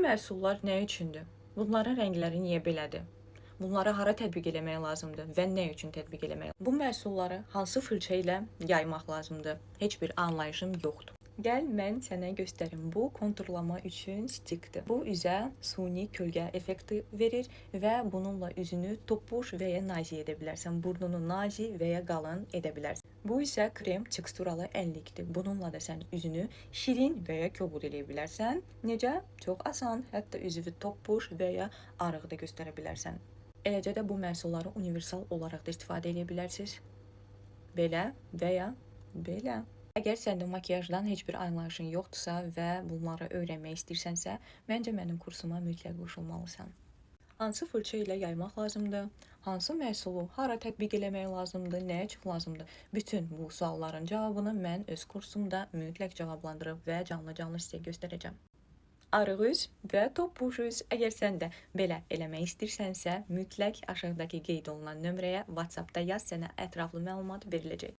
Məhsullar nə üçündür? Bunların rəngləri niyə belədir? Bunları hara tətbiq eləmək lazımdır və nə üçün tətbiq eləmək? Bu məhsulları hansı fırça ilə yaymaq lazımdır? Heç bir anlayışım yoxdur. Gəl mən sənə göstərim. Bu konturlama üçün stikdir. Bu üzə suni kölgə effekti verir və bununla üzünü topuş və ya nazik edə bilərsən. Burnunu nazik və ya qalın edə bilərsən. Bu isə krem teksturalı ənlikdir. Bununla da sən üzünü şirin və ya kobud eləyə bilərsən. Necə? Çox asan. Hətta üzünü topuş və ya arıq da göstərə bilərsən. Eləcə də bu məhsulları universal olaraq da istifadə edə bilərsiniz. Belə və ya belə. Əgər səndə makiyajdan heç bir anlayışın yoxdursa və bunları öyrənmək istəyirsənsə, məncə mənim kursuma mütləq qoşulmalısan. Hansı fırça ilə yaymaq lazımdır? Hansı məhsulu hara tətbiq eləmək lazımdır? Nə üçün lazımdır? Bütün bu sualların cavabını mən öz kursumda mütləq cavablandırıb və canlı-canlı sizə göstərəcəm. Arıq üz və topuş üz. Əgər sən də belə eləmək istəyirsənsə, mütləq aşağıdakı qeyd olunan nömrəyə WhatsApp-da yaz, sənə ətraflı məlumat veriləcək.